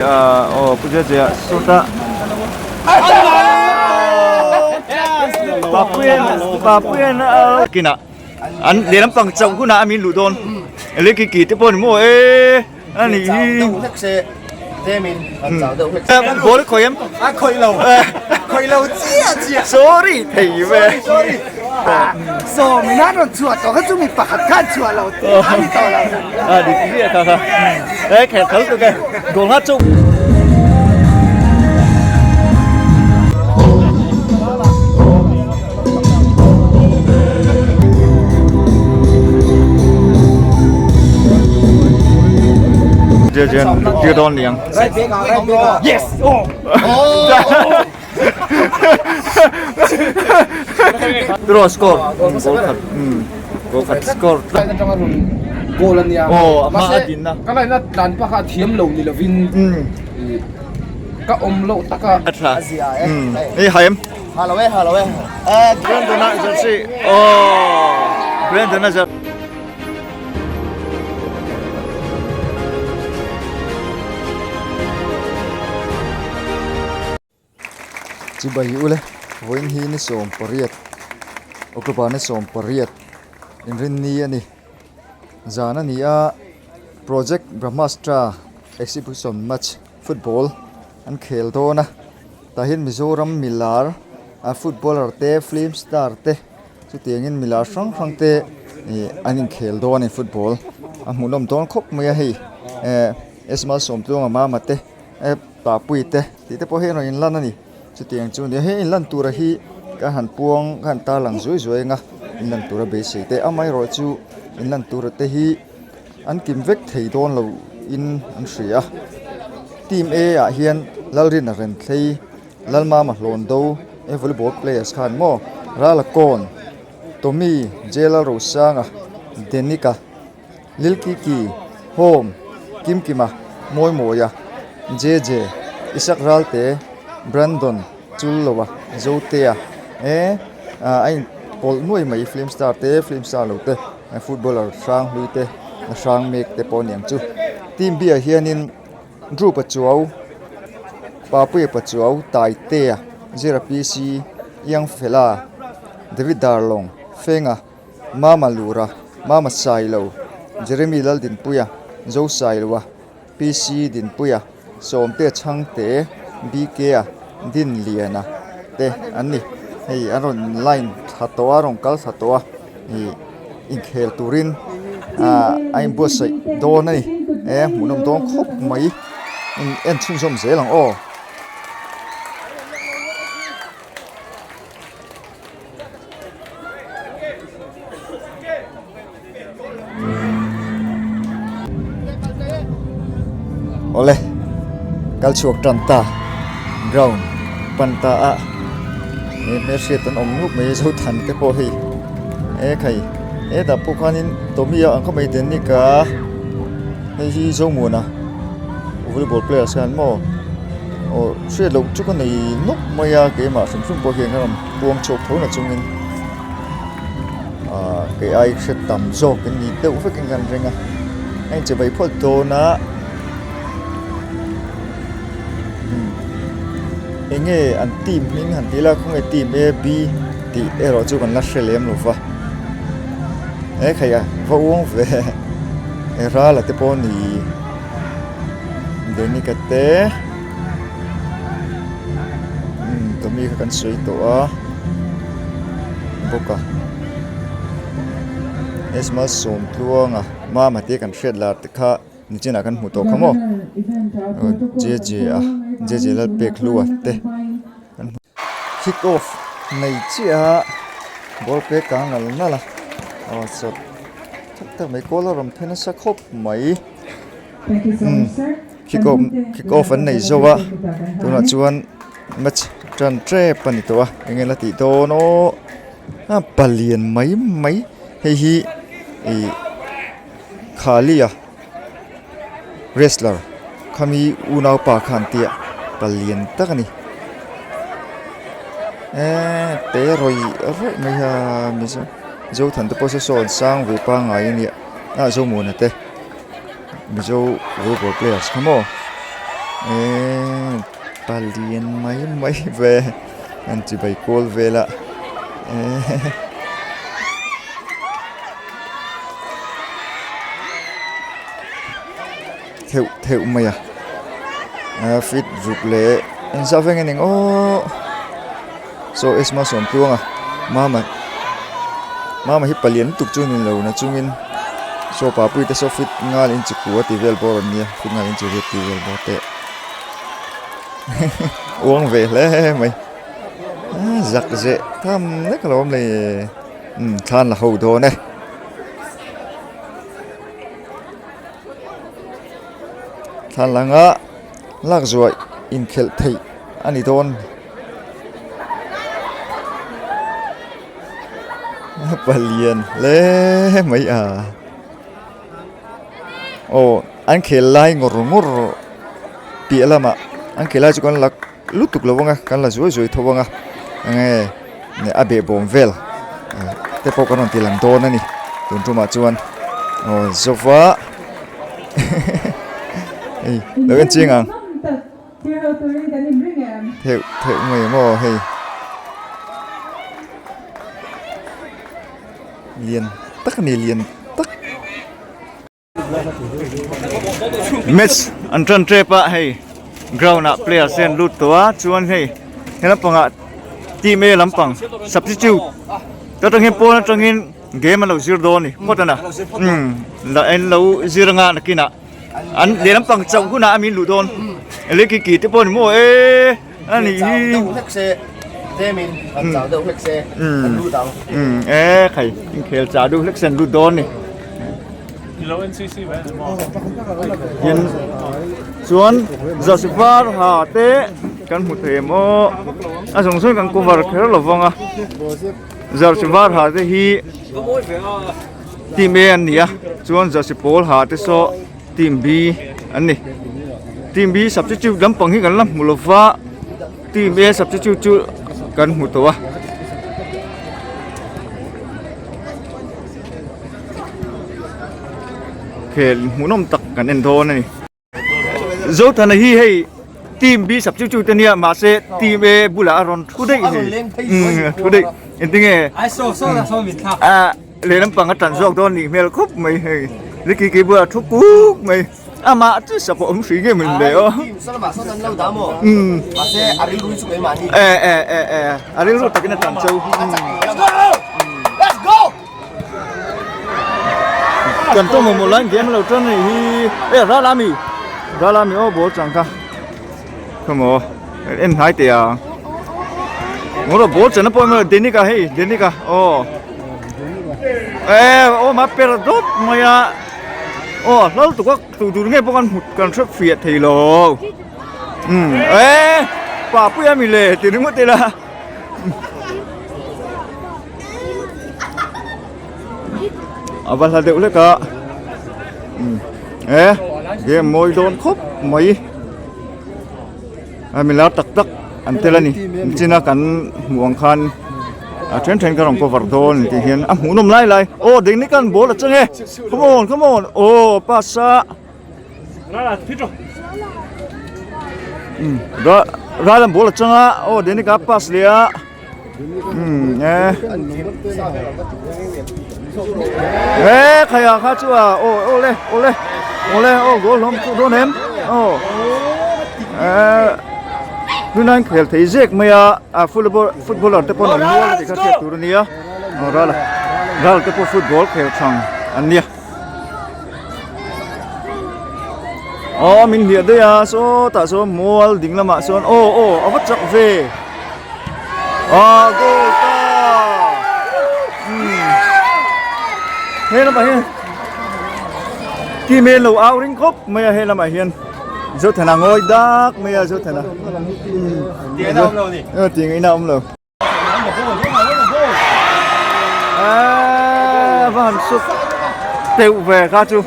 Aw Pu Jejea sawta Papuian Papuian kinah an lehlam pang chauh hunah a min luh dawn ele ki ki te pawh ni maw e a nih hi ball khawih em a khawih lo khawih lo chiah chiah sorry thei ve sorry so min han rawn chhuah tawh kha chu mi pakhat khan chhuah lo a ni tawh lo a dik chiah kha kha e kher thal tuk e goal nghat chu Tir dawn niang. Yes! Oh! Draw score. Goal khat. Goal khat score. Goal ania. Oh, a hma a din na. Ka laina tlan pa kha a thiam lo ni lovin ka awm loh taka. A tha. Ei haim. Ha lo e, ha lo e. Brandon a jersey. Oh. Brandon a jersey. Chibai ule vawiin hi ni 18 October ni 18 inrinni a ni zan a ni a Project Brahmastra Exhibition Match Football an khel dawn a tah hian Mizoram milar a footballer te film star te Chutiangin milar hrang hrang te ih an inkhel dawn a ni football a hmuhnawm dawn khawp mai a hei eh Esma Sawmtluanga mama te eh Papui te tih te pawh hi a rawn inlan a ni chutiang chu a ni a hei inlan tura hi ka han puang ka han tarlang zuai zuai ang a inlan tura beisei te amaherawhchu inlan tura te hi an kim vek thei dawn lo in an hria a team A ah hian Lalrina Renthlei. Lalmama Hlawn Do e volleyball players khan maw Rala Kawn, Tommy, J Lalrosanga, Denika, Lilkiki, Home, Kimkima, Mawimawia, JJ, Isak Ralte, Brandon, Chulloa, Zotea e ah a in pawlh nuai mai film star te film star lo te footballer hrang hlui te hrang mek te pawh a ni ang chu team B ah hianin. Drew Pachuau, Papuia Pachuau, Taitea, Zira PC, Iang Fela, David Darlawng, Fenga, Mama Lura, Mama Sailo, Jeremy Laldinpuia, Zo Sailoa, PC Dinpuia, Sawmtea Chhangte, BK-a, Dinliana te an ni. Hei an rawn line thla tawh a, rawn kal thla tawh a ih inkhel turin ah a inbuatsaih dawn a ni e hmuhnawm dawn khawp mai in en chhunzawm zel ang aw. Awle kal chhuak tan ta ground pan ta a he hmelhriat an awm nup mai Zothan te pawh hei e khai hetah pawh khanin Tommy a ang khawp mai Denic-a hei hi Zomuana volleyball players hian maw aw hriat loh chu ka nei nawk mai a keimah hrim hrim pawh hian ka rawn puang chhuak tho na chungin. Ahh kei ai hre tam zawk in ni deuh vek in kan ring a a inche mai phawt dawn a umm eng nge an team hming han tih ila khawnge team A B tih erawh chu kan la hre lem lo va he khai a va uang ve he rala te pawh ni Denica te umm Tommy kha kan sawi tawh a. bawk a Esma Sawmtluanga mama te kan hriat lar te kha nichinah kan hmu tawh kha maw J J a J J Lalpekhlua te kan hmu kick off nei chiah a ball pek kang nal nal a aw chawt tak tak mai kawl a rawn phe nasa khawp mai umm kick off kick off an nei zo a tunah chuan. Match tan tep a ni tawh a eng eng la tih dawn aw a palian mai mai hei hi ih khali a wrestler khami unaupa khan tia palian tak a ni eee te rawih rawih mai a mizo zothan te pawh saw sawn sang ve pangngai a nia ah zomuana te. Mizo volleyball players kha maw? Eee palian mai mai ve an chibai kual vel a eee. Theuh theuh mai a a fit ruk leh engzah veng a ni ang aww saw esma sawmtluanga mama mama hi palian lutuk chu a ni lo na chungin saw papui te saw fit ngal inchi kua tih vel bawr an nia fit ngal inchi riat tih vel bawr te uang ve hle mai zak zeh tham lek a lo awm le umm thlan la ho dawn e. Thlalanga lak zuah inkhelh theih a ni dawn. Palian hle mai a. Aw an khel lai ngawr ngawr piah lamah an khel lai chu kan la lutuk lo ang a kan la zuai zuai tho ang a enge a behbawm vel te pawh kan rawn ti lang dawn a ni tun tumah chuan aw zova hei lo en chiang ang theuh theuh mai maw hei lian tak a ni lian tak. Match an tan tep a hei ground ah players te an lut tawh a chuan hei he lampangah team A lampang substitute ta tang hian pawn atangin game an lo zir dawn a ni phawt a na umm an lo zir anga nakinah an lehlam pang chauh hunah a min luh dawn electric ki te pawh a ni maw e a nih hi umm e khai inkhel chah deuh hlek se an lut dawn a ni. Tin chuan zahsi var ha te kan hmu thei em aw a zawng zawng kan cover kher lo vang a zahsi var ha te hi team A an ni a chuan zahsi pawl ha te saw team B an ni team B substitute lampang hi kan la hmu lo va team A substitute chu kan hmu tawh a. Khel hmuhnawm tak kan en dawn a ni. Zothana hi hei team B substitute ania mahse team A bulah a rawn thu daih hei umm a thu daih engtinge ah lehlam pang a tan zawk dawn nih hmel khawp mai hei Ricky ki bulah a thu kuk mai amah chu sak a awm hrih nge mawn le aw umm eh eh eh eh a rilru takin a tan chau. Kan tawng mamawh lai game lo tan anih hi e ral ami ral ami aw ball chang kha khawmaw en hnai teh ang ngawr ball chan na pawh emaw Denica hei Denica aw e aw ma per dawt mai a aw hlal tuk a tu tur nge pawh kan hmu kan hre fiah thei lo um e papui ami le ti ringawt ila. A va hla deuh hlek a e game mawi dawn khawp mai a mi lar tak tak an tel a ni china kan hmuh ang khan a then then ka rawn cover dawn tih hian a hmuhnawm lai lai aw dengnikan ball a chang e come on come on aw pass a. Ral an ball a chang a aw Denica pass leh a umm e e khaia kha chu a aw aw le aw le aw le aw goal hlawm chu dawn em aw e tunlai khel thei zek mai a a football footballer te pawh an awm nual a tih kha hriat tur a nia aw ral ral te pawh football khel thang an nia. Aw min hliah daih a sawtah sawn mual ding lamah sawn aw aw a va chak ve ah goal ta umm he lamah hian team a lo au ring khawp mai a he lamah hian Zothana ngawi dak mai a Zothana umm tih ngaihna a awm lo. Va han sut teuh ve kha chu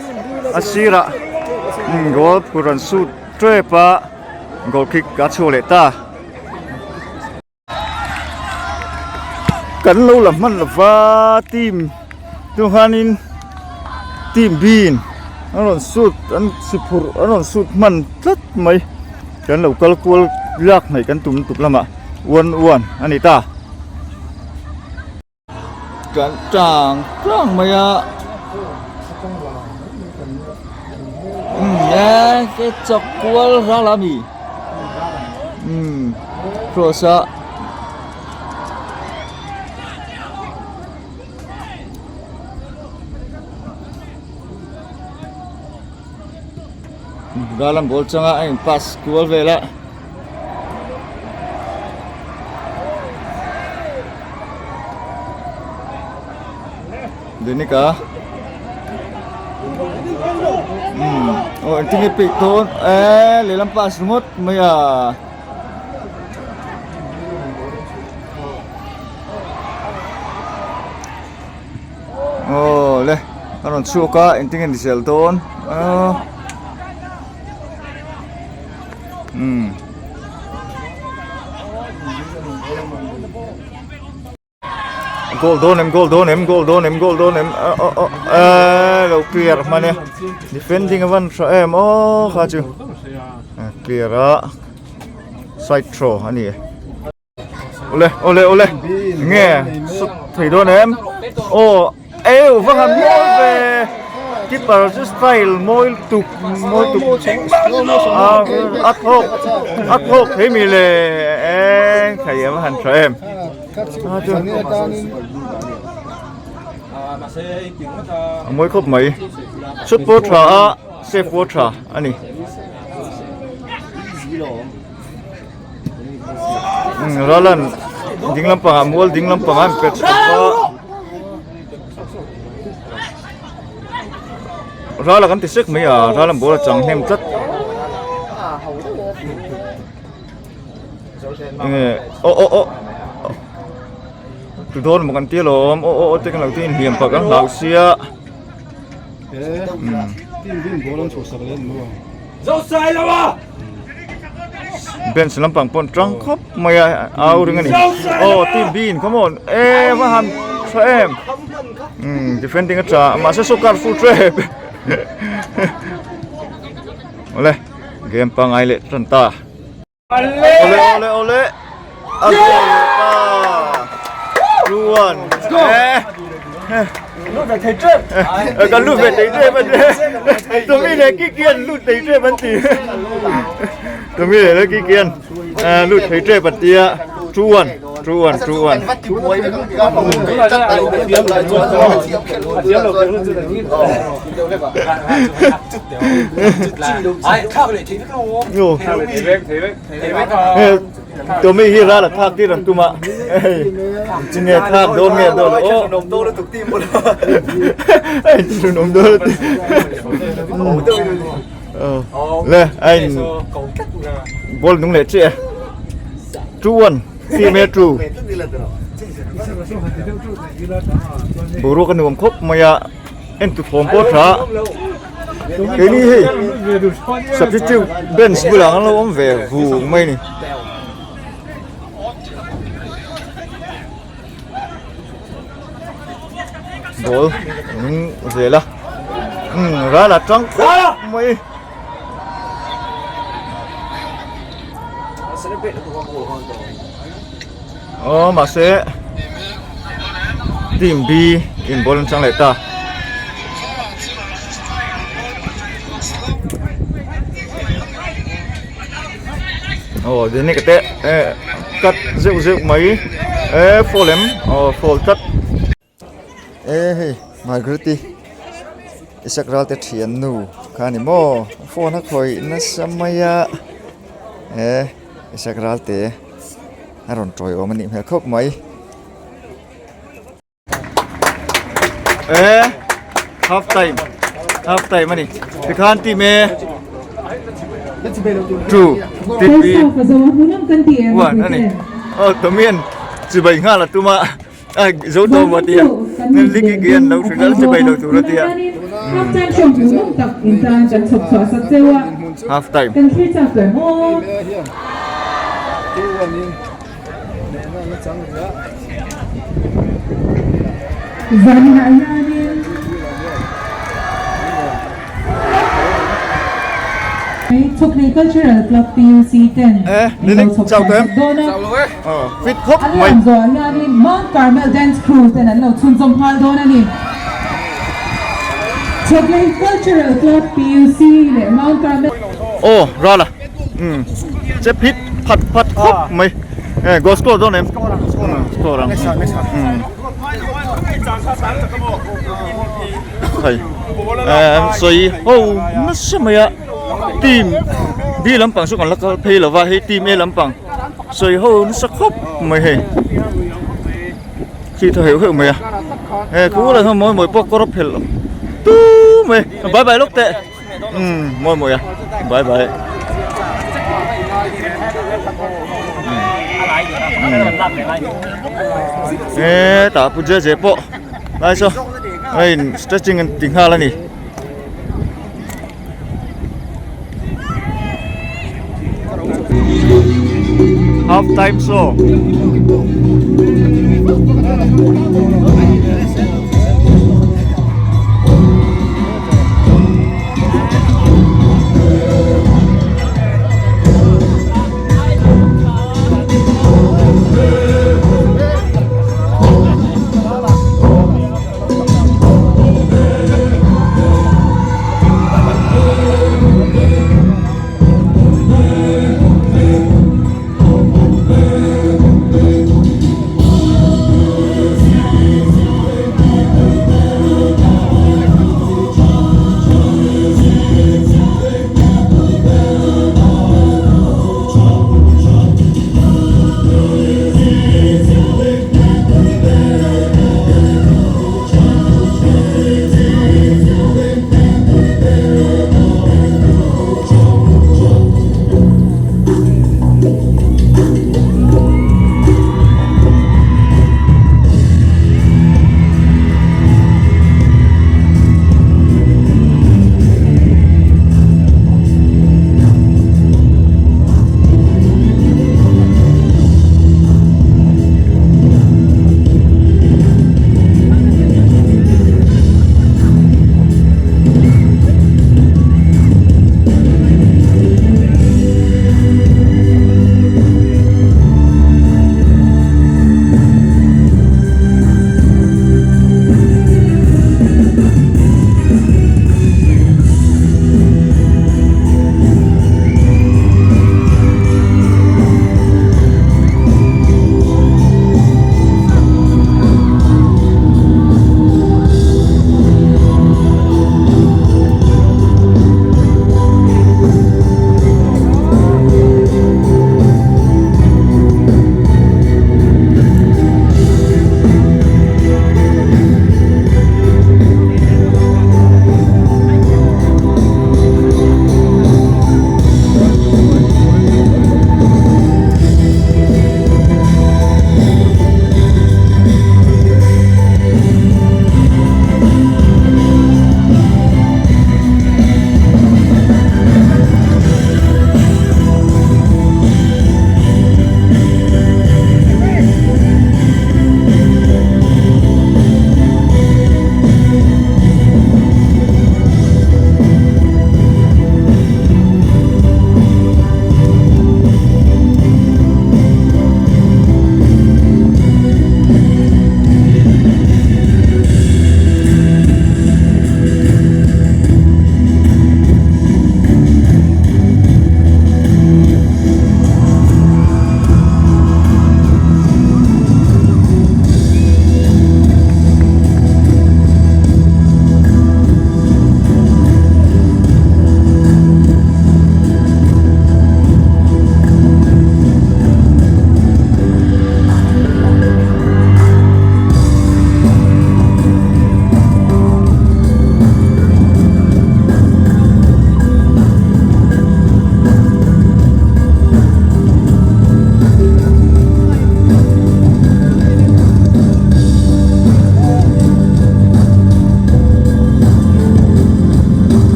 a sirah goal phur an sut tep a goal kick a chhuak leh ta kan lo la hman lova team tu khanin team bin an rawn sut an si phurh an rawn sut hman tlat mai. Kan lo kal kual lak hnaih kan tum lutuk lamah 1-1 a ni ta. Kan tang tang mai a. Umm e ke chawk kual ral a mi. Umm cross a. Ral an ball changa a in pass kual vel a. Denika umm aw engtin nge peih dawn eee lehlam pass ringawt mai a. Aw le a rawn chhuak a engtin nge ni zel dawn aaa umm. Goal dawn em goal dawn em goal dawn em goal dawn em a a a eee lo clear hman e defending a van tha em aw kha chu clear a side throw a ni e. Awle awle awle nge sut thei dawn em aw eu va han mawi ve keeper chu style mawi tuk mawi tuk a thawk a thawk thei mi le eng thei em a han tha em a mawi khawp mai sut pawh tha a save pawh tha a ni. Ralan ding lampangah mual ding lampangah an pet chhuak a ral a kan ti sek mai a ral an ball a chang hnem tlat enge aw aw aw tu dawn maw kan ti alawm aw aw aw te kan lo ti inhliam pah kan hlau sia. Bench lampang pawh an tang khawp mai a au ring a ni aw team B in come on e va han tha em umm defending a tha mahse sawrkar full trap awle game pangngai leh tan ta. Ole ole ole a goal leh ta 2-1 eh lut ve thei tep kan lut ve thei tep an ti tumi leh kikian lut thei tep an ti tumi leh kikian lut thei tep an tia 2-1 2-1 2-1 Tommy hi ral a thak tir an tum a hei chi nge thak dawn nge dawn aw hei thinawm dawn lutuk le a in ball nung leh chiah e 2-1 team A 2 boruak a nuam khawp mai a en tu thawm pawh tha keini hei substitute bench bulah an lo awm ve vung mai a ni. Ball nung zel a umm ral a tang khawp mai. Aw mahse team B in ball an chang leh ta. Aw Denic te eh cut zeuh zeuh mai eh foul em aw foul tlat. E hei Margaret-i Isaac Ralte thian nu kha a ni maw phone a khawih nasa mai a e Isaac Ralte a rawn tawiawm a nih hmel khawp mai. E half time half time a ni tikhan team e 2 team B 1 a ni aw Tomian chibai nghal a tum a. A zo tawh maw tia liki ki an lo hrilh a chibai lo tur a tia half time. Chhawkhlei Cultural Club PUC ten Eh, min lo chhawp chau chhuah em? sak dawn a. Fit khawp An mai. lam zawh hianin Mount Carmel Dance Crew ten an lo chhunzawm nghal dawn a ni. Chhawkhlei Cultural Club PUC leh Mount Carmel. Aw, Rala. Umm, che phit phat phat khawp mai. Eh, goal score dawn em? Score ang, score ang. Umm. Hei, eh, sawi ho nasa mai a. Team B lampang chu kan la kal phei lova, hei team A lampang sawi ho nasa khawp mai hei. Khi thaw heuh heuh mai a. He khu lah hian mawi mawi pawh kawr a phelh tu mai. Bye bye lawk teh. Umm mawi mawi a. Bye bye. He tah pu je je pawh lai saw hei stretching an ti nghal a ni. Half time show.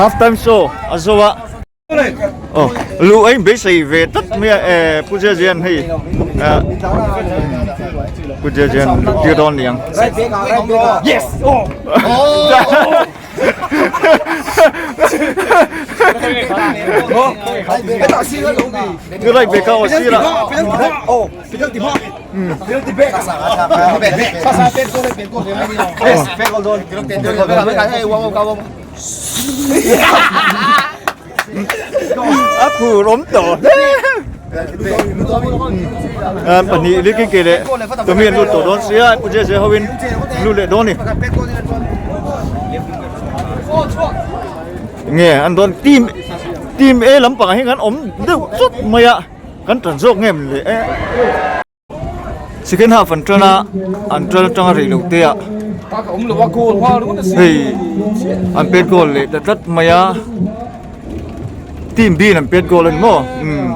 Half time show a zo a. Aw luh a inbeisei ve tlat mai a eh Pu Jeje an hei ah Pu Jeje an luh tir dawn niang. Yes! Oh! Right back a aw sir a. A phur awm tawh hle. An pahnih likin ke leh Tommy an lut tawh dawn sia Pu Jeje hoin lut leh dawn ni. Nge an dawn team team A lampangah hian kan awm deuh chawt mai a kan tan zawk nge maw le e. Second half an tan a, an tan atanga rei lo te ah hei an pet goal leh ta tlat mai a, team B in an pet goal a ni maw umm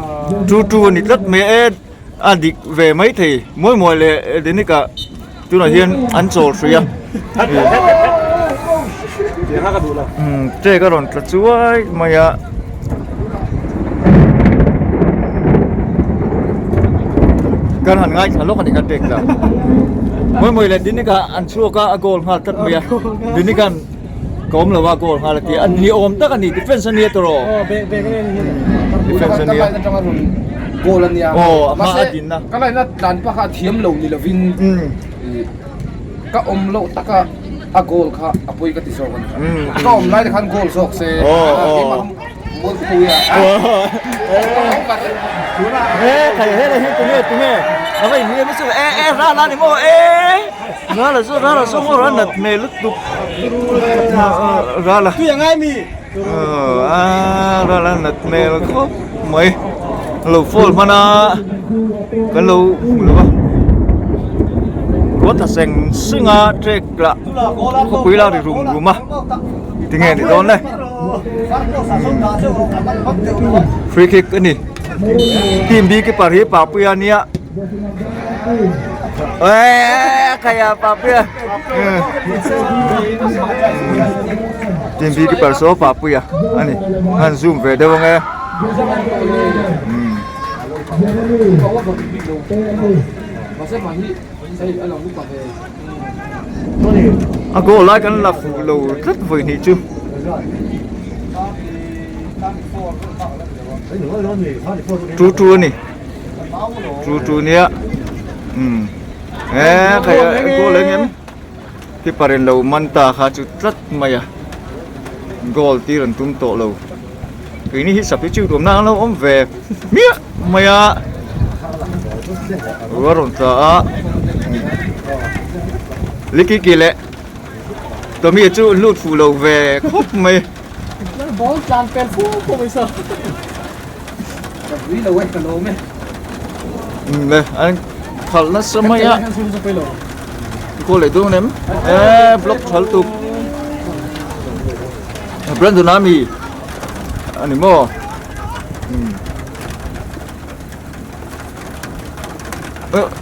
2-2 a ni tlat mai a e a dik ve mai thei mawi mawi leh Denic ah tunah hian an chawl hrui a umm trek a rawn tla chuai mai a. Kan han ngaithla lawk a ni kan pek ta. Mawi mawi leh Dinika an chhuak a, a goal nghal tlat mai a. Dinikan ka awm lo a goal nghal a ti a, ni awm tak a ni, defense a nia tawh. Defense a nia. Goal a nia. Aw, a hma a dinna. Ka laina tlan pa kha a thiam lo ni lovin ka awm loh taka a goal kha a pawi ka ti zawk a ni. Ka awm lai te khan goal zawk se. Tinge ni dawn le Free kick a ni Team B keeper hi Papuia a nia Eeeh khaia Papuia Team B keeper saw Papuia a ni an zoom ve deuh ang e A goal lai kan la fuh lo tlat vawi hnih chu. 2-2 a ni. 2-2 nia. Umm. E khai a goal eng em? Keeper in lo man ta kha chu tlat mai a. Goal tir an tum tawh lo. Keini hi substitute awmna ang lo awm ve hmiah mai a. Ruah rawn tla a. Likiki leh Tommy chu lut fuh lo ve khawp mai. Ball tlan pel fu fu mai sa. Ka vui lo e, ka lawm e. Le, an khalh nasa mai a. Goal leh dawn em? E, block thal tuk. Brandon ami ani maw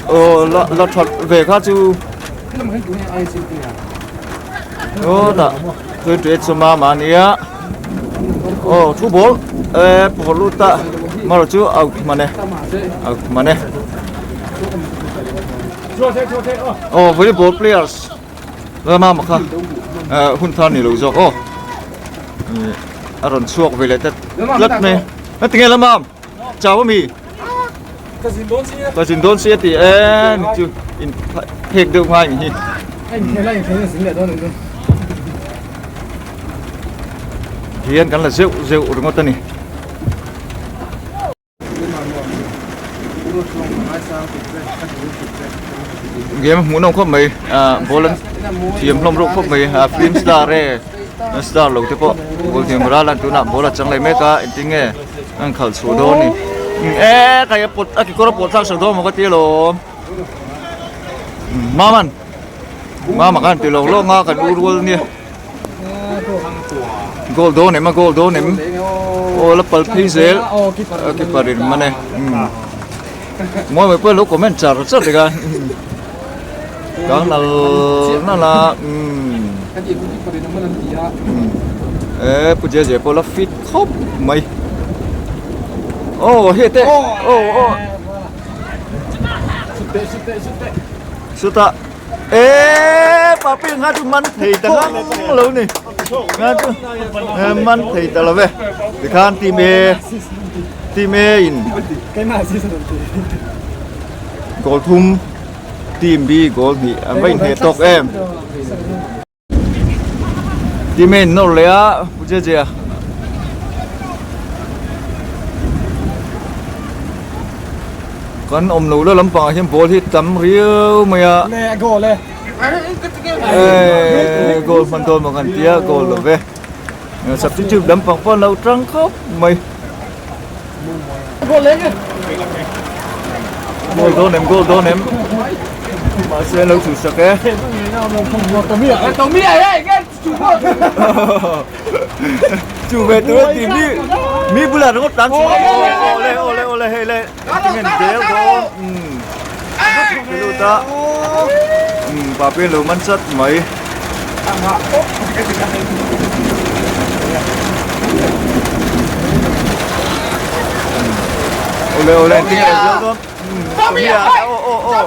aw la la that ve kha chu aw dah 28 chuma mahnia aw thu ball e pawh lut ta maro chu out mane out mane aw volleyball players Lama makha hun thar ni lo zawk aw a rawn chhuak ve leh tlat tlat mai a tinge lama chau ami ka zin dawn si ka zin dawn si a ti e ni chu in phek deuh ngai ni hi a in khel a in khel zin leh dawn ni hian kan la zeuh zeuh ringawt a ni. Game hmuh nawm khawp mai ah ball an thiam hlawm reuh khawp mai ah film star e star lo te pawh ball thiam ral a tunah ball a chang leh mek a engtin nge an khalh chhuah dawn a ni e kai a pawt a kekawr a pawt thlak sak dawn maw ka ti alawm maman mama khan ti lawk lawk a kan u rual nia. Goal dawn em a goal dawn em aw la pal phei zel a keeper in man e mawi mai pawh lo comment char char dik a kang nal nal a umm. E pu Jeje pawh la fit khawp mai aw hei te aw aw chutah e papi nga chu man thei ta ngang lo ni nga chu man thei ta lo ve tikhan team A team A in goal thum team B goal hnih an va inhneh tawk em. Team A in nawr leh a Pu Jeje a. Kan awm lo la lampangah hian ball hi tam riau mai a. Le goal e. Eee goal hman dawn maw kan tia goal lo ve. Substitute lampang pawh an lo tang khawp mai. Goal dawn em goal dawn em mahse an lo chhuhsak e. Chu ve tur a ti mi mi bulah ringawt tlan chhuah awle awle awle hei le tinge an bel dawn umm lut a umm papi lo man chat mai. Ole ole tinge lo bel dawn Tommy a aw aw aw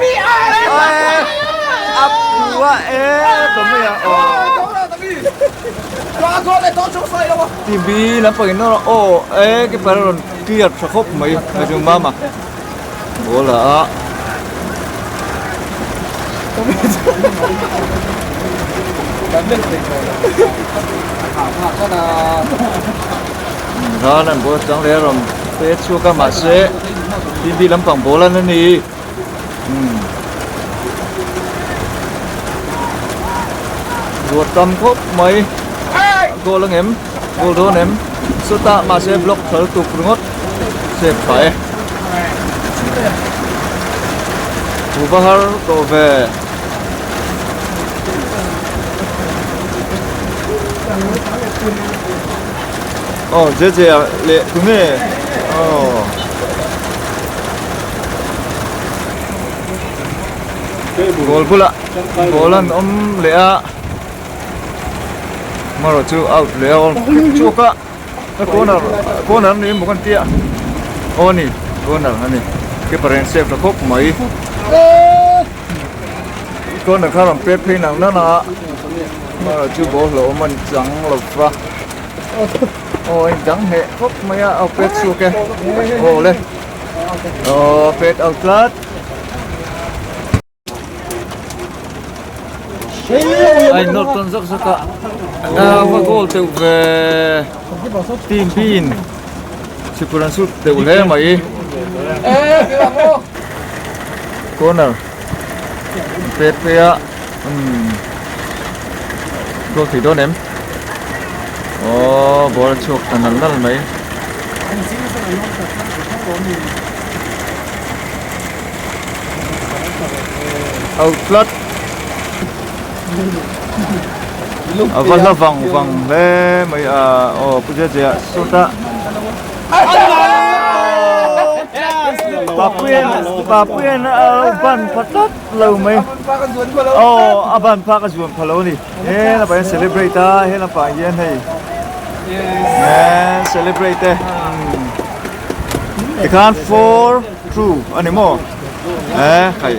a phua e Tommy a aw TV lampang in nawr aw e keeper a rawn clear tha khawp mai a chu mama ball a a Ral an ball chang leh a rawn pe chhuak a mahse TV lampang ball an a ni umm ruah tam khawp mai goal ang em goal dawn em chutah mahse block thal tuk ringawt save tha e thu va har tawh ve. Aw Jeje a leh tunge aw. Goal bulah ball an awm leh a marawh chu out leh a awm chhuak a a corner corner a ni emaw kan tia aw a ni corner a ni keeper hian save ta khawp mai corner kha rawn pet phei nang nang a marawh chu ball hlauhawm a ni chang lo va. Aw a indang hneh khawp mai a aw pet chhuak e aw le aw pet out tlat a in nawr tawn zawk zawk a a va goal teuh ve team B in chhipur an sut teuh hle mai corner pet phei a umm goal thei dawn em. Aww ball a chhuak ta nal nal mai. Out tlat. A va hla vang vang hle mai a aw pu Jeje ah sawtah Papuian Papuian a lo ban pha tlat lo mai. Aw a ban phak a zuan pha lo a ni. He lampah hian celebrate a he lampah hian hei eee celebrate te tikhan 4 2 a ni maw eee khai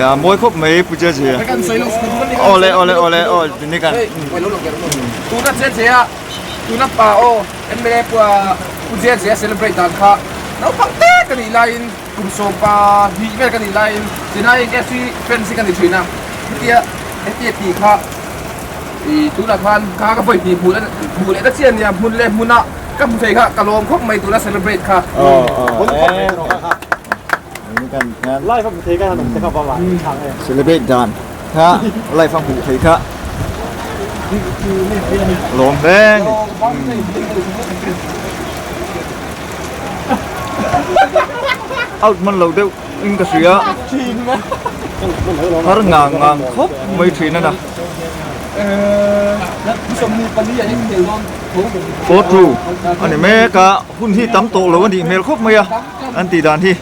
a mawi khawp mai pu Jeje awle awle awle aw tini kan tuna Jeje a tuna pa aw MLA pu pu Jeje a celebrate dan kha naupang te ka nih laiin kum sawm pa hnih vel ka nih laiin Chennai FC fans hi ka ni thin a hetia Hetia tih kha i tunah khan ka ka vawi hnih hmuh hmuh leh na chian nia hmun leh hmunah ka hmu thei kha ka lawm khawp mai tuna celebrate kha. Live a hmu thei kha han awm te kha va va thang e. Celebrate dan kha live a hmuh thei kha lawm hle ni. Out man lo deuh. In ka hria har ngang ngang khawp mai thin a na pawtru a ni mek a hun hi tam tawh lo a nih hmel khawp mai a an tih dan hi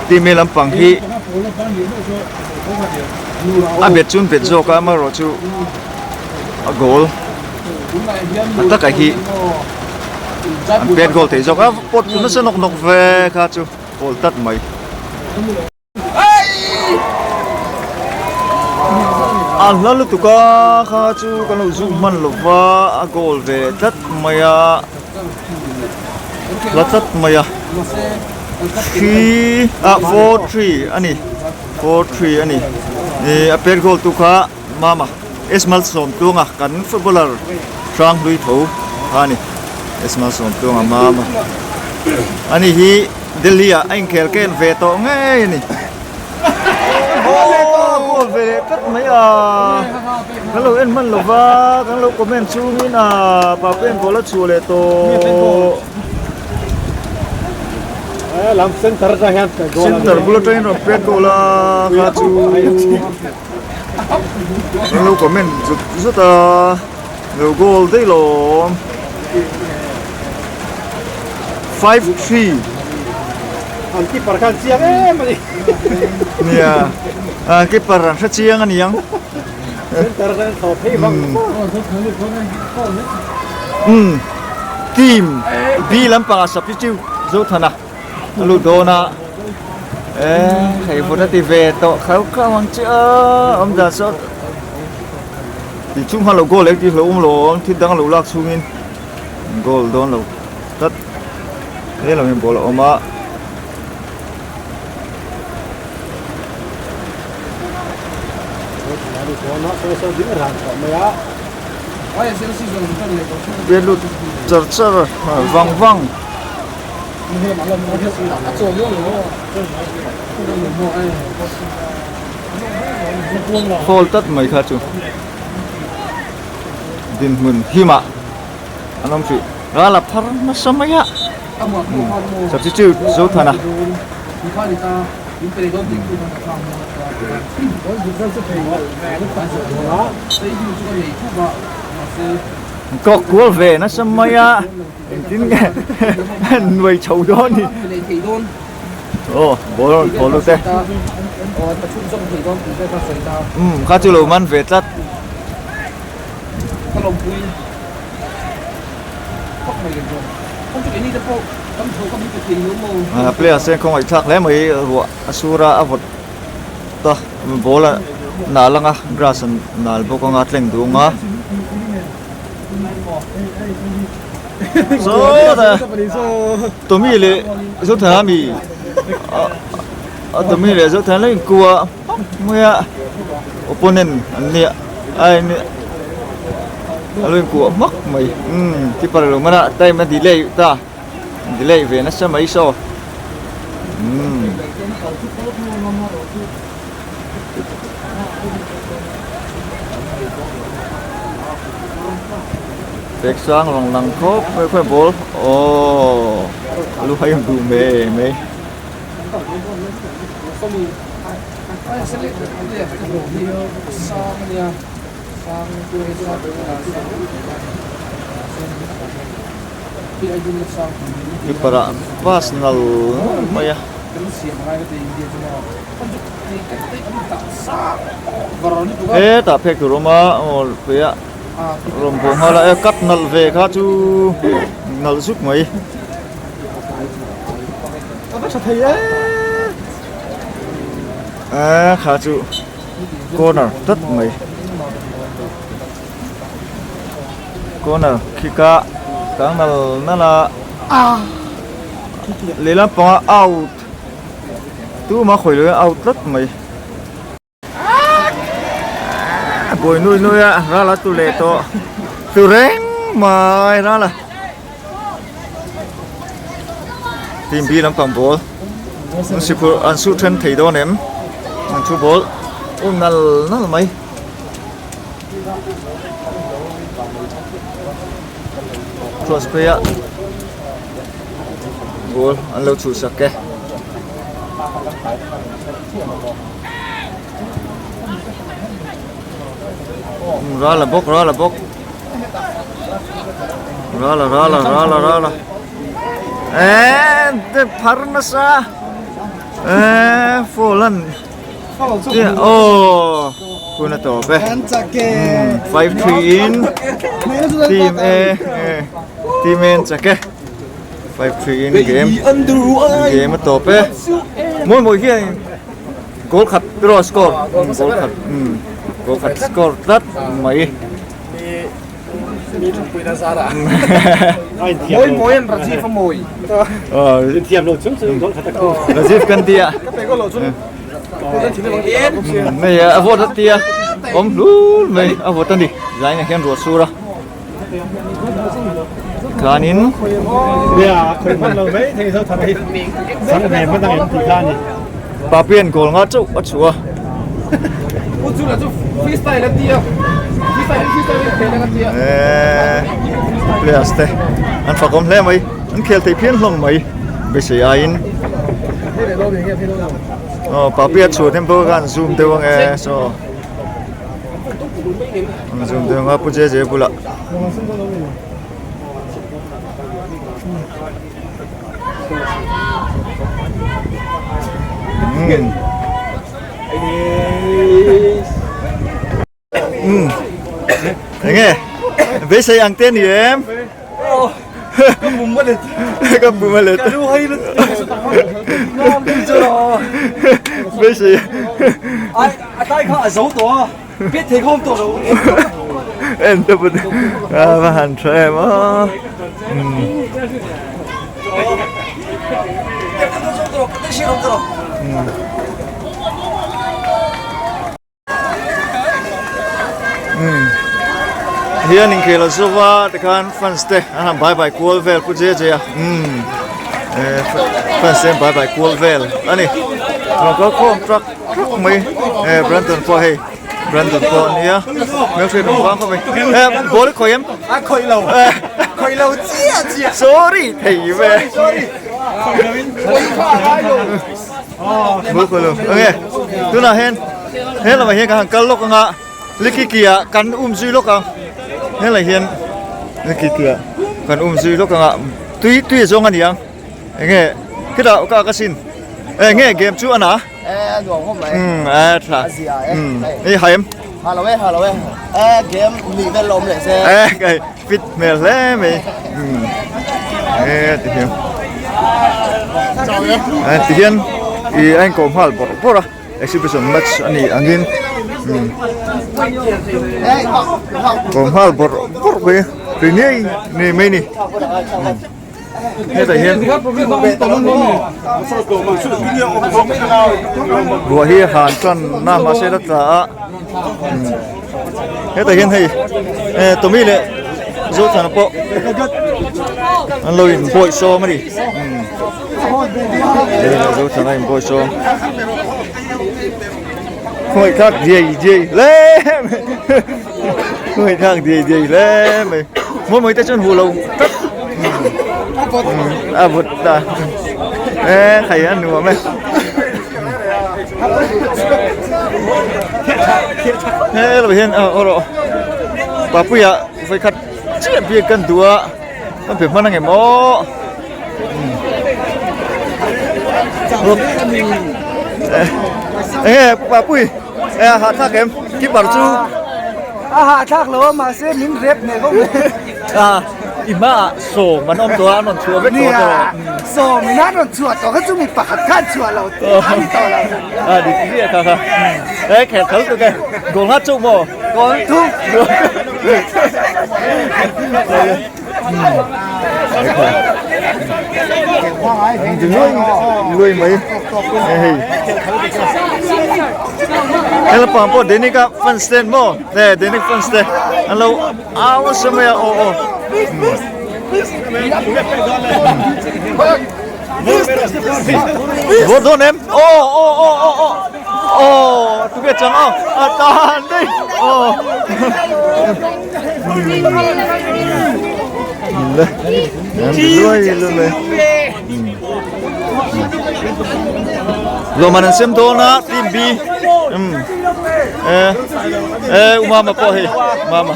time lampang hi a bet chu an bet zawk a amaherawhchu. a goal a taka hi an pet goal thei zawk a pawt nasa nawk nawk ve kha chu goal tlat mai. A hla lutuk a kha chu kan lo zoom hman lo va a goal ve tlat mai a hla tlat mai a 3 ah 4 3 a ni 4 3 a ni ih a pet goal tu kha Mama Ismail Sawmtuanga kan footballer hrang hlui tho kha a ni Ismail Sawmtuanga Mama a ni hi Delhi ah a inkhel ken ve tawh ngei a ni Aw goal ve leh tlat mai a kan lo en hman lova kan lo comment chungin a Papuia'n goal a chhuah leh tawh. Center bul atangin rawn pet goal a kha chu. An lo comment zut zut a lo goal daih lawm 5-3 An keeper khan chiang em a ni. Nia a keeper an hre chiang a niang. Center khan thaw phei vang Um team B lampangah substitute Zothana. A lut dawn a eh hei vut a ti ve tawh kho kho ang che a awm dan saw tih chung khan lo goal eng tih hlauh awm lo awm thil dang a lo lak chhungin goal dawn lo tlat helam hian ball a awm a. Pet lut char char vang vang. Hall tlat mai kha chu dinhmun himah an awm hrih ral a phar nasa mai a substitute Zothana. Kawk kual ve nasa mai a. Engtin nge nuai chho dawn ni? Aw ball rawn thaw lut e. Umm kha chu lo man ve tlat. Player sen khawngaih thlak hle mai ruah a sur a a vawt ta ball a nal anga grass a nal bawk anga tleng dung a. Sawta Tommy leh Zothana mi a Tommy leh Zothana la inkua hmak mai a opponent an nia a in a lo inkuah hmak mai umm keeper lo man a time a delay ta delay ve nasa mai saw umm. Bag sang rawn lang khawp mai khawi ball aww a lu hai ang duh mai mai. Keeper ah pass nal mai a. Hetah phek tur awm a aw pui a rawn bawh nghal a e cut nalh ve kha chu nalh zuk mai e kha chu corner tlat mai corner khi ka tang nal nal a lehlam pangah out. Tuma khawi lo out tlat mai. Buai nui nui a ral a tu leh tawh. Tu reng mai ral a. Team B lampang ball. An si phur an su then thei dawn em. An thu ball um nal nal mai. Cross phei a. Ball an lo chhuh sak e. Ral a bawk ral a bawk. Ral a ral a ral a ral a. Eee te phar nasa. Eee foul an. Aw. Hun a tawp e. 5-3 in team A team A an chak e. 5-3 in game game a tawp e. Mawi mawi hian goal khat draw score goal khat goal khat score tlat mai. Mi thupui na zar a. Mawi mawi an Rajiv a mawi. Thiam lo chung chung goal khat a khung. Rajiv kan tia. Ka pe goal lo chun. Hei a vawt a tia awm hlul mai a vawt a ni zainah hian ruah sur a tikhanin Papian goal nga chauh a chhuah a players te an fakawm hle mai an khel thei phian hlawm mai beisei aiin. Aw papia chhuat hian pawh khan zoom deuh ang e saw an zoom deuh ang a pu je je bulah umm umm enge beisei ang te a ni em Ka bum a let. Ka bum a let. Ka lu hai lut. Beisei. Ai a tai kha a zo tawh a. Pet thei khawm tawh lo. En te put. A va han tha em a. Hian inkhel a zova tikhan fans te an han bai bai kual vel pu je je a umm eh fans te an bai bai kual vel a ni rawn kal khawm trak trak mai eh Brandon pawh hei Brandon pawh a nia hmelhriat rawn vang khawp mai eh ball i khawih em a khawih lo khawih lo chiah chiah sorry thei ve sorry khawih lo in khawih kha a ngai lo. Bul khawih lo enge tunah hian he lamah hian kan han kal lawk anga likiki ah kan um zui lawk ang helai hian likiki ah kan um zui lawk anga tui tui a zawng a ni ang enge khitah ka ka sin enge game chu a na umm a tha umm hei haim ha lo e ha lo e e game nih vel awm leh se e kai fit hmel hle mai umm e ti hian e ti hian ih a inkawm nghal bawrh bawrh a exhibition match a nih angin umm kawm nghal bawrh bawrh mai ri ngei ngei mai a ni. Hetah hian ruah hi han tan na mahse la tla a hetah hian hei eh Tommy leh Zothana pawh an lo in bawih sawm a ni Tommy leh Zothana in bawih sawm khawngaih thlak diai diai hle mai khawngaih thlak diai diai hle mai mawi mawi te chuan huh lo tlat a vut ta e khai a nuam e he lo hian aw rawh papuia vawikhat chiah biak kan duh a kan pe hman ang em aw. Enge Papui e a hahthlak em keeper chu a hahthlak lo a mahse min rep hneh khawp mai a i hmaah sawm an awm tawh a an rawn chhuah vek tawh a sawm in an rawn chhuah tawh kha chu mi pakhat khan chhuah lo a ni tawh lo a dik chiah kha kha e kher kal tuk e goal nghat chauh maw goal thum Lui mai hei he lampang pawh Dainik a fans te an maw e Dainik fans te an lo au nasa mai a aw aw vawt dawn em aw aw aw aw aw aw tunge chang aw a tan daih aw. Lawmman an sem dawn a team B um e e umama pawh hei mama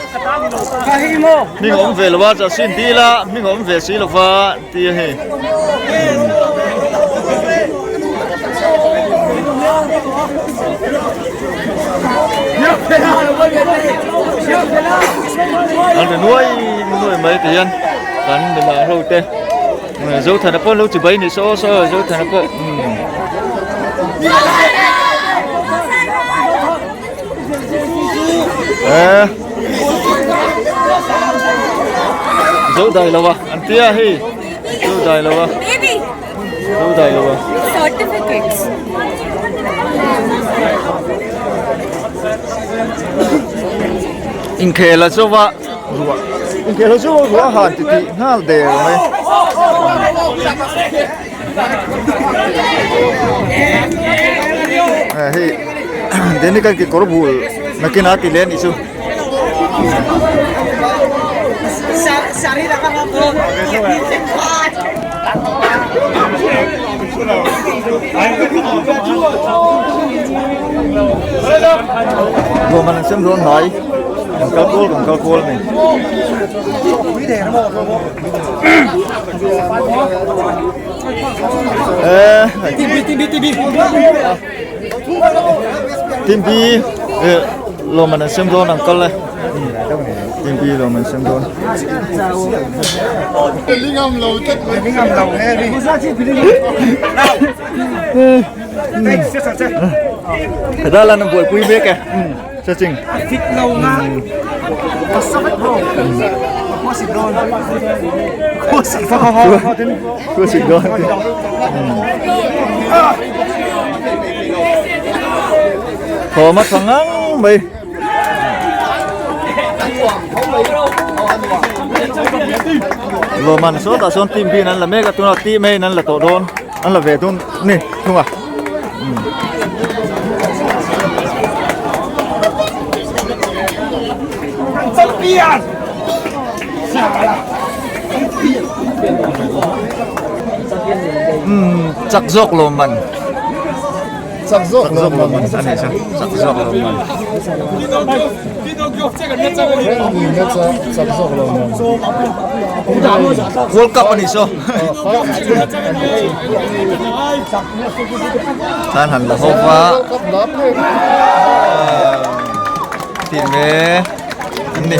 hming a awm ve lo a chuan dil a hming a awm ve si lo va tia hei. An ri nuai nuai mai ti hian kan milar ho te Zothana pawh an lo chibai ni saw saw Zothana pawh umm. Eh. Zo dai lo a an tia hei zo dai lo a zo dai lo a. Certificates. Inkhel a zova ruah inkhel a zova ruah a han ti tih nghal der mai. Hei Denic an kekawr bul nakin a ti leh a nih chu. Ruahman an sem dawn hnai kan kal kual kan kal kual a ni. Team B lawm an sem dawn an kal e Team B lawm an sem dawn Dala an buaipui mek e Saching Fit lo nga Khuasik dawn. Thawm a tha ngang mai. Lawman sawtah sawn team bin an la mek a tunah team A in an la tawh dawn an la ve dawn ni thung a. Chak zawk lo man chak zawk lo man a ni chuan chak zawk lo man World Cup a ni saw Tan han la ho va tih me an ni.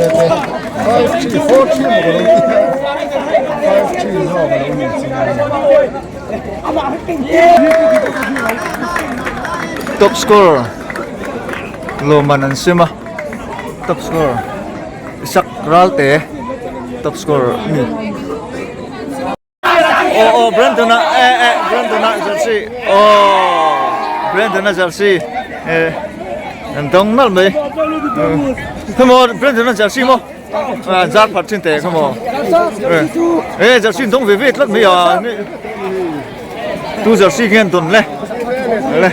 Top scorer lawmman an sem a top scorer Isak Ralte top scorer a ni. Aw aw Brandon a eh eh Brandon a jersey aw Brandon a jersey eh an dawng nalh mai khawmaw Brandon a jersey maw an zar phat thin teh khawmaw eh jersey an dawng ve ve tlat mai a tu jersey nge an dawn le le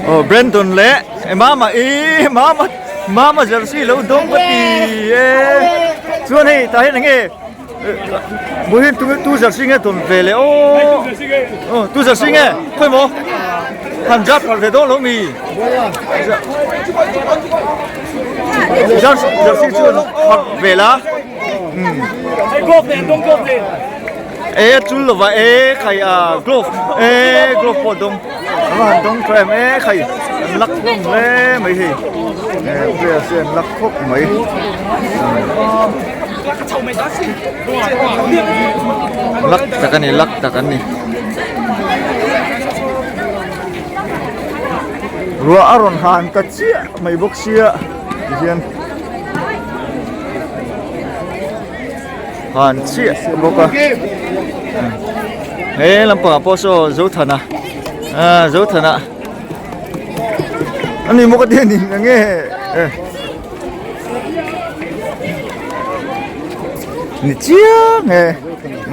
aw Brandon leh mama ih mama Mama jersey lo dawng ka ti e chuan hei tah hian enge bul hian tu tu jersey nge dawn ve le aw aw tu jersey nge khawi maw han zat phal ve dawn lo mi jersey chu phal ve la e chul lova e khai a glove e glove pawh dawng a va han dawng tha em e khai an lak khawm hle mai hei e players te an lak khawp mai lak tak a ni lak tak an ni ruah a rawn han ta chiah mai bawk sia tihian. Han chiah bawk a he lampangah pawh saw Zothana ah Zothana a ni maw ka ti a ni eng nge eh ni chiang e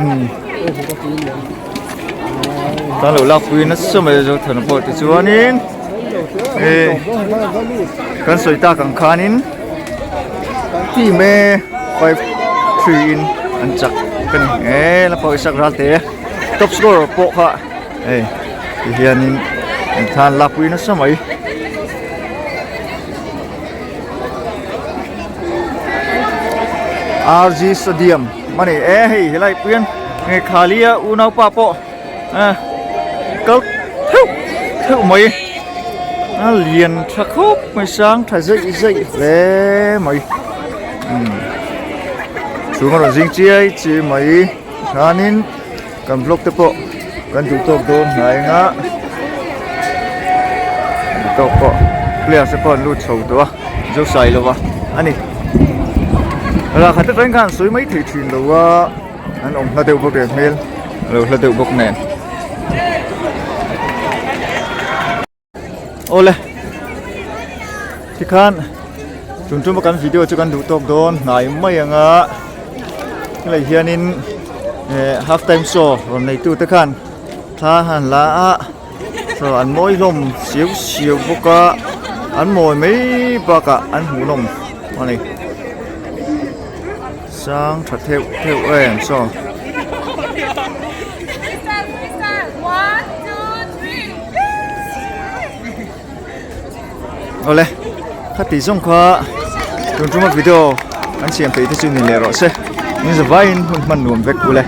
umm tan lo lak pui nasa mai a Zothana pawh tichuanin eh kan sawi tak ang khanin. Team e 5 3 in an chak ka ni e la pawisa ral te top scorer pawh kha hei ti hianin an thlan lakpui nasa mai. RG Stadium a ni e hei helai pui hian nge Khalia unaupa pawh kal. theuh theuh mai a lian tha khawp mai sang tha zeih zeih hle mai umm chhung a rawn zing chiai chiai mai chuanin kan vlog te pawh kan duh tawk dawn hnai anga duh tawk pawh players te pawh an lut chho tawh a zo sai lova a ni rah khat atangin khan an sawi mai thei thin lo a an awm hla deuh bawk leh hmel a lo hla deuh bawk nen. Awle tikhan tun tuma kan video chu kan duh tawk dawn hnai mai anga helai hianin eh half time show rawn nei tu te khan thla han la a saw an mawi hlawm siau siau bawk a an mawi mai bakah an hmuhnawm a ni. Sang tha theuh theuh em saw. Awle khati zawng kha tun tuma video an siam theih te chu ni leh rawh se in zavaiin hun hman nuam vek ule.